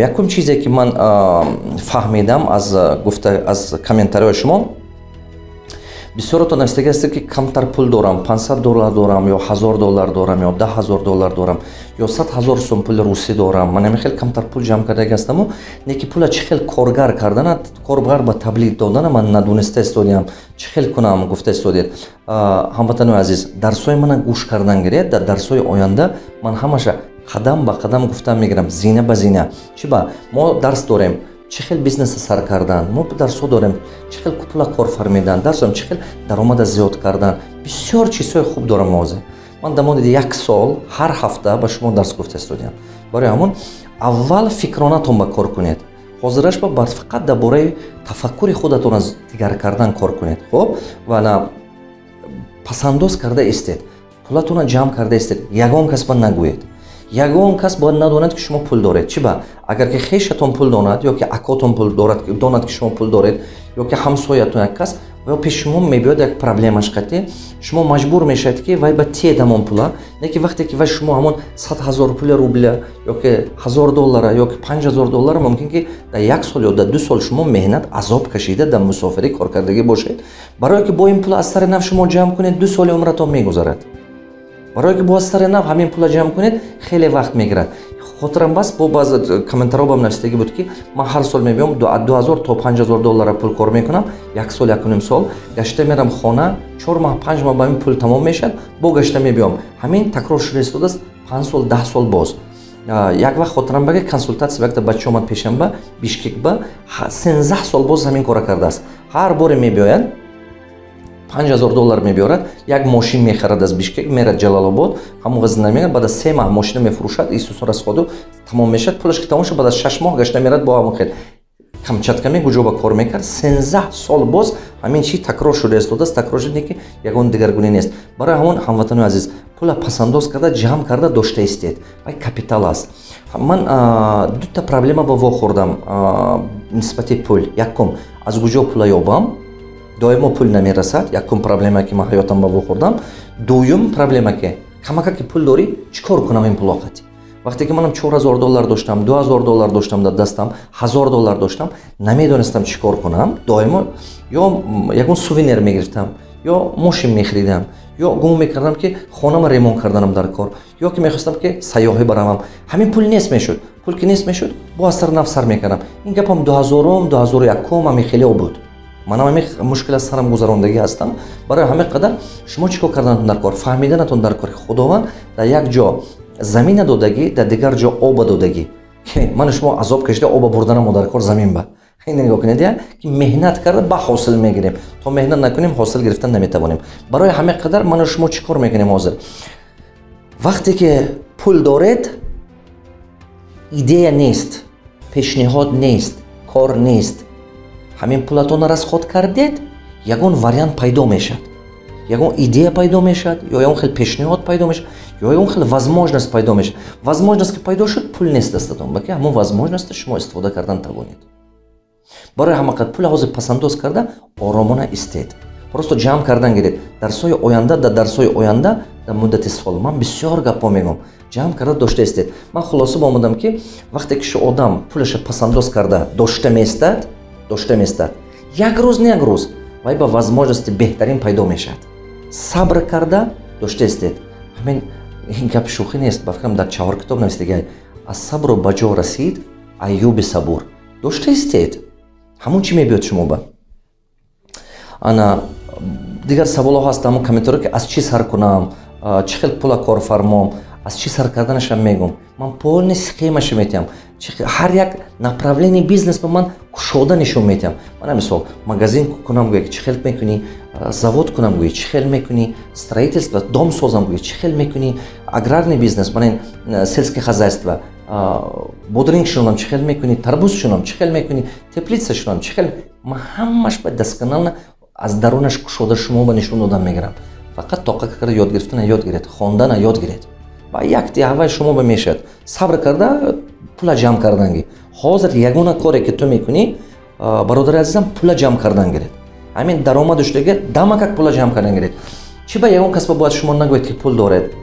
Якум чизе, ки ман фаҳмидам аз гуфта, аз комментариҳои шумо, бисёрото навистагӣ ҳастед, ки камтар пул дорам, 500 доллар дорам ё 1000 доллар дорам ё 10 000 доллар дорам ё 100 000 сум пули русӣ дорам. Ман ҳамин хел камтар пул ҷамъ кардагӣ ҳастаму не ки пула чӣ хел коргар кардана, коргар ба таблид додана ман надониста истодиам, чӣ хел кунам, гуфта истодед. Ҳамватанои азиз, дарсҳои мана гӯш кардан гиред. Дар дарсҳои оянда ман ҳамаша қадам ба қадам гуфтан мегирам, зина ба зина. Чӣ ба мо дарс дорем, чӣ хел бизнеса сар кардан, мо дарсҳо дорем, чӣ хел пула кор фармидан, дарс дорем, чӣ хел даромада зиёд кардан. Бисёр чизҳои хуб дорам. Ҳозир ман дар муддати як сол ҳар ҳафта ба шумо дарс гуфта истодиам. Барои ҳамон аввал фикронатон ба кор кунед. Ҳозираш ба фақат дар бораи тафаккури худатон аз дигар кардан кор кунед. Хуб, ва на пасандоз карда истед, пулатонро ҷамъ карда истед. Ягон кас ба нагӯед, ягон кас бояд надонад, ки шумо пул доред. Чӣ ба? Агар ки хешатон пул донад ё ки акотон пул дорад, донад, ки шумо пул доред, ё ки ҳамсоятон як кас ё пеши шумо мебиёд, як проблемаш қатӣ, шумо маҷбур мешавед, ки вай ба тиед ҳамон пула. Не ки вақте ки вай шумо ҳамон 100 000 пули рубля ё ки 1000 доллара ё ки 5000 доллара, мумкин ки дар як сол ё дар 2 сол шумо меҳнат, азоб кашида, дар мусофирӣ кор кардагӣ бошед, барое ки бо ин пула аз сари нав шумо ҷамъ кунед, 2 соли умратон мегузарад. Барое ки бо аз сари нав ҳамин пула ҷамъ кунед, хеле вақт мегирад. Хотирам бас, бо баъзе комментарҳо бам навистагӣ буд, ки ман ҳар сол мебиём, 2000 то 5000 доллара пул кор мекунам, як сол, якуним сол, гашта мерам хона, 4 моҳ, 5 моҳ ба ҳамин пул тамом мешавад, бо гашта мебиём. Ҳамин такрор шуда истодааст 5 сол, 10 сол боз. Як вақт хотирам баге, консултатсия якта бача омад пешам Бишкек ба, 13 сол боз ҳамин кора кардааст. Ҳар боре мебиёяд, 5000 доллар мебиёрад, як мошин мехарад, аз Бишкек мерад Ҷалалобод, ҳамон ғазина мегирад, баъд аз 3 моҳ мошина мефурӯшад, исусу расходу тамом мешавад. Пулаш ки тамом шуд, баъд аз 6 моҳ гашта мерад, бо ҳамон хел Камчатка куҷо ба кор мекард. 13 сол боз ҳамин чи такрор шуда истодааст. Такрор шуд, ки ягон дигаргунӣ нест. Барои ҳамон, ҳамватанои азиз, пула пасандоз карда, ҷамъ карда дошта истед, вай капитал аст. Ман дута проблема ба вохӯрдам нисбати пул. Якум, аз куҷо пула ёбам? Доимо пул намерасад. Якум проблема, ки ман ҳаётам ба вохӯрдам. Дуюм проблема, ки камака ки пул дорӣ, чӣ кор кунам ин пулоқати? Вақте ки манам 4000 доллар доштам, 2000 доллар доштам дар дастам, 1000 доллар доштам, намедонистам чӣ кор кунам. Доимо ё ягон сувенир мегирифтам, ё мошин мехаридам, ё гумон мекардам, ки хонама ремонт карданам дар кор, ё ки мехостам, ки сайёҳӣ баравам. Ҳамин пул нест мешуд. Пул ки нест мешуд, бо аз сари нав сар мекардам. Ин гапам 2000-ум, 2001-ум, ҳамин хелео буд. Манам ҳамин мушкил аз сарам гузарондагӣ ҳастам. Барои ҳамин қадар шумо чӣ кор карданатон дар кор? Фаҳмиданатон дар кор, ки Худованд дар як ҷо замина додагӣ, дар дигар ҷо оба додагӣ. Ману шумо азоб кашида оба бурданамо дар кор замин ба. Нигоҳ кунед, ки меҳнат карда ба ҳосил мегирем. То меҳнат накунем, ҳосил гирифтан наметавонем. Барои ҳамин қадар ману шумо чӣ кор мекунем ҳозир? Вақте ки пул доред, идея нест, пешниҳод нест, кор нест, ҳамин пулатонро расход кардед, ягон вариант пайдо мешавад, ягон идея пайдо мешавад, ё ягон хел пешниҳод пайдо мешавад, ё ягон хел возможность пайдо мешавад. Возможность ки пайдо шуд, пул нест дастатон, балки ҳамон возможностьро шумо истифода кардан тавонед. Барои ҳама қадр пула ҳозир пасандоз карда, оромона истед, просто ҷамъ кардан гиред. Дарсҳои оянда, дар дарсҳои оянда, дар муддати сол ман бисёр гапҳо мегӯям. Ҷамъ карда дошта истед. Ман хулоса ба омадам, ки вақте ки одам пулаша пасандоз карда дошта меистад, дошта меистад, як рӯз не як рӯз вай ба возможности беҳтарин пайдо мешавад. Сабр карда дошта истед. Ҳамин ин гап шӯхӣ нест, ба фикрам, дар чаҳор китоб навистагиай: аз сабру ба ҷо расид Айюби сабур. Дошта истед, ҳамон чӣ мебиёд шумо ба. Ана дигар саволҳо ҳаст, ҳамон комментариҳо, ки аз чӣ сар кунам, чӣ хел пула корфармом. Аз чӣ сар карданашам мегӯм, ман полный схемаша метиҳам. Ҳар як направление бизнес ба ман кушода нишон метиҳам. Мана мисол, магазин кунам гӯя, чӣ хел мекунӣ, завод кунам гӯя, чӣ хел мекунӣ, строительство, дом созам гӯя, чӣ хел мекунӣ, аграрный бизнес, мана сельское хозяйство, бодринг шунам, чӣ хел мекунӣ, тарбуз шунам, чӣ хел мекунӣ, теплица шунам, чӣ хел. Ман ҳамаш ба досконально аз дарунаш кушода шумо ба нишон додан мегирам. Фақат тоқа карда ёд гирифтана ёд гиред, хондана ёд гиред, ва якти ҳавай шумо ба мешавад. Сабр карда пула ҷамъ карданги. Ҳозир ягона коре, ки ту мекунӣ, бародари азизам, пула ҷамъ кардан гиред. Ҳамин даромаду шудаги дамакак пула ҷамъ кардан гиред. Чӣ ба ягон кас бояд шумо нагӯед, ки пул доред?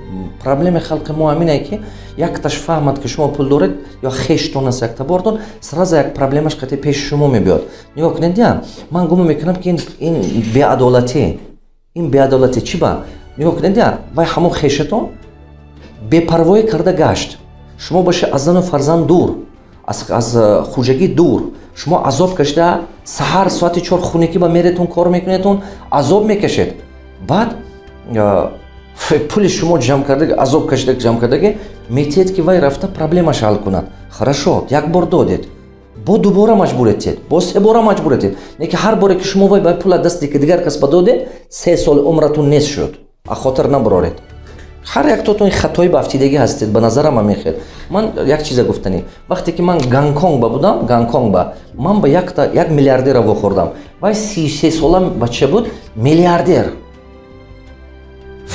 Проблемаи халқи мо ҳамине, ки якташ фаҳмад, ки шумо пул доред, ё хештон аст, якта бортон, сразу як проблемаш қати пеши шумо мебиёд. Нигоҳ кунед, я ман гумон мекунам, ки ин беадолатӣ, ин беадолатӣ. Чӣ ба? Нигоҳ кунед, я вай ҳамон хешатон бепарвоӣ карда гашт, шумо боше аз зану фарзанд дур, аз хуҷагӣ дур, шумо азоб кашида, саҳар соати 4 хунукӣ ба меретон, кор мекунедтон, азоб мекашед. Баъд пули шумо ҷамъ кардаги, азоб кашида ҷамъ кардаги метиҳед, ки вай рафта проблемаш ҳал кунад. Хорошо, як бор додед, бо дубора маҷбур етед, бо се бора маҷбур етед. Не ки ҳар боре ки шумо вай ба пула дасти ки дигар кас ба додед, 3 соли умратон нест шуд. А хотир набароред, ҳар яктотон хатои ба афтидагӣ ҳастед. Ба назарам ҳамин хел. Ман як чиза гуфтанӣ: вақте ки ман Гонконг ба будам, Гонконг ба ман ба якта як миллиардера вохӯрдам. Вай 33 сола бача буд, миллиардер.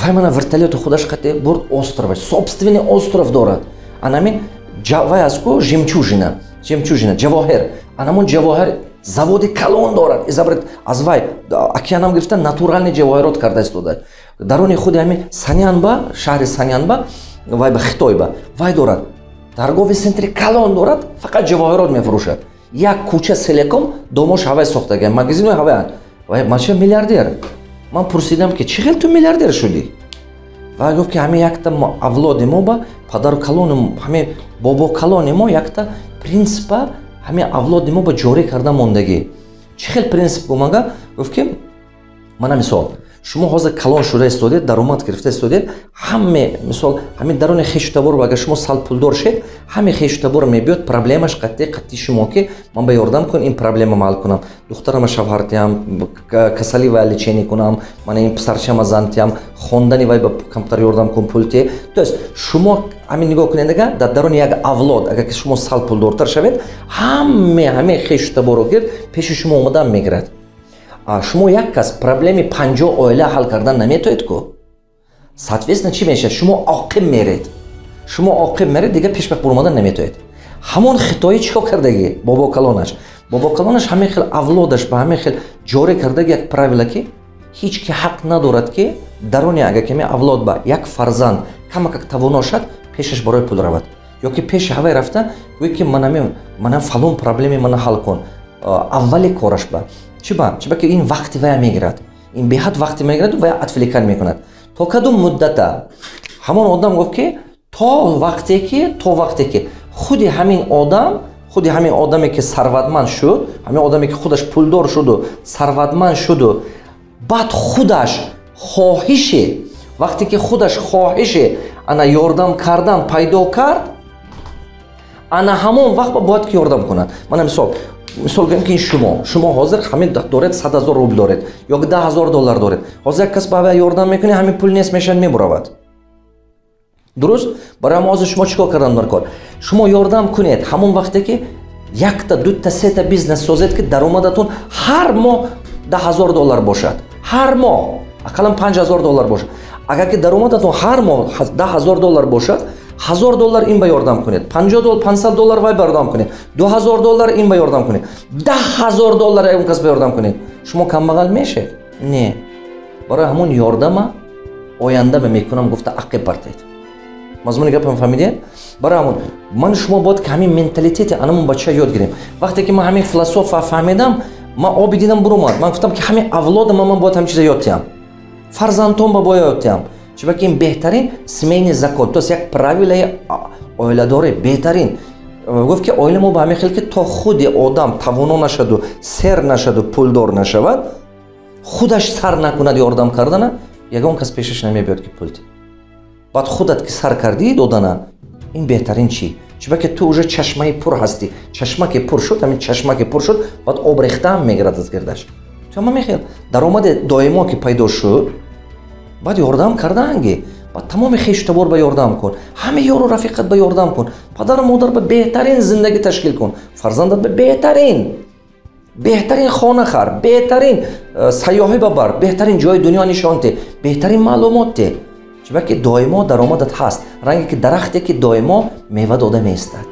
Вай мана вертолёти худаш қате бурд остров, собственный остров дорад. Анамин вай аз ку жемчужина, жемчужина, ҷавоҳир, анамон ҷавоҳир заводи калон дорад. Изобрет аз вай океанам гирифта, натуральный ҷавоҳирот карда истода. Даруни худи ҳамин Санянба, шаҳри Санянба, вай ба Хитойба вай дорад, торговый центри калон дорад, фақат ҷавоҳирот мефурӯшад. Як кӯча целиком домош ҳавай сохтага, магазинои ҳаваянд. Вай мача миллиардер. Ман пурсидам, ки чӣ хел ту миллиардер шудӣ? Вай гуфт, ки ҳамин якта авлоди мо ба падару калони, ҳамин бобо калони мо якта принсипа ҳамин авлоди мо ба ҷорӣ карда мондагӣ. Чӣ хел принсип гумага? Гуфт, ки мана мисол, шумо ҳозир калон шуда истодед, даромад гирифта истодед. Ҳаме мисол ҳамин даруни хешу табор, агар шумо сал пулдор шед, ҳаме хешу табор мебиёд, проблемаш қатти шумо, ки ман ба ёрдам кун, ин проблемам ҳал кунам, духтарама шавҳар тиҳам, касали вай лечение кунам, мана ин писарчама зан тиҳам, хондани вай ба камтар ёрдам кун, пул те. То есть шумо ҳамин нигоҳ кунед, ага дар даруни як авлод, агар ки шумо сал пулдортар шавед, ҳаме хешу таборо гирд пеши шумо омадан мегирад. Шумо як кас проблеми 50 оила ҳал кардан наметоед ку. Соответственно, чӣ мешавад? Шумо оқиб меред, шумо оқиб меред, дигар пешбах буромадан наметоед. Ҳамон хитоӣ чӣ кор кардагӣ? Бобокалонаш ҳамин хел авлодаш ба ҳамин хел ҷорӣ кардаги як правила, ки ҳеҷ ки ҳақ надорад, ки даруни агар ками авлод ба як фарзанд камакак тавоно шад, пешаш барои пул равад ё ки пеши ҳавай рафта гӯе, ки манам фалон проблеми мана ҳал кун. Аввали кораш ба чӣ? Ба чӣ? Ба ки ин вақти вая мегирад, ин беҳад вақти мегирад, вая отвлекать мекунад. То кадом муддата? Ҳамон одам гуфт, ки то вақте ки худи ҳамин одам, худи ҳамин одаме ки сарватманд шуд, ҳамин одаме ки худаш пулдор шуду сарватманд шуду, баъд худаш хоҳиши, вақте ки худаш хоҳиши ана ёрдам кардан пайдо кард, ана ҳамон вақт бояд ки ёрдам кунад. Мана мисол гӯем, ки ин шумо ҳозир ҳамин доред, 100 000 рубл доред ё 10 000 доллар доред. Ҳозир як кас ба вай ёрдам мекунед, ҳамин пул нест мешавад, мебуравад. Дуруст? Барои ҳама ҳозир шумо чӣ кор кардан дар кор? Шумо ёрдам кунед ҳамон вақте ки якта, дута, сета бизнес созед, ки даромадатон ҳар моҳ 10 000 доллар бошад, ҳар моҳ ақаллан 5000 доллар бошад. Агар ки даромадатон ҳар моҳ 10 000 доллар бошад, 1000 доллар ин ба ёрдам кунед, 500 доллар вай ба ёрдам кунед, 2000 доллар ин ба ёрдам кунед, 10 000 доллар ягон кас ба ёрдам кунед, шумо камбағал мешед? Не. Барои ҳамон ёрдама оянда ба мекунам гуфта ақиб партед. Мазмуни гапам фаҳмидед? Барои ҳамон ман шумо бояд ки ҳамин менталитети анамон бача ёд гирем. Вақте ки ман ҳамин философа фаҳмидам, ман оби дидам буромад. Ман гуфтам, ки ҳамин авлодама ман бояд ҳамин чиза ёд диҳам, фарзандон ба бояд ёд диҳам. Чунки ин беҳтарин семейный закон, то есть як правилаи оиладорӣ беҳтарин. Гуфт, ки оила мо ба ҳамин хел, ки то худи одам тавоно нашаду, сер нашаду, пулдор нашавад, худаш сар накунад ёрдам кардана, ягон кас пешаш намебиёд, ки пул. Баъд худат ки сар кардӣ додана, ин беҳтарин. Чӣ? Чунки ту уже чашмаи пур ҳастӣ. Чашма ки пур шуд, ҳамин чашма ки пур шуд, баъд об рехтаам мегирад аз гирдаш. Ту ҳама мехел даромади доимо ки пайдо шуд, баъд ёрдам кардаанги. Баъд тамоми хешу табор ба ёрдам кун, ҳама ёру рафиқат ба ёрдам кун, падару модар ба беҳтарин зиндагӣ ташкил кун, фарзандат ба беҳтарин хона хар, беҳтарин сайёҳӣ бабар, беҳтарин ҷои дунё нишон те, беҳтарин маълумот те. Чунки доимо даромадат ҳаст, ранге ки дарахте ки доимо мева дода меистад.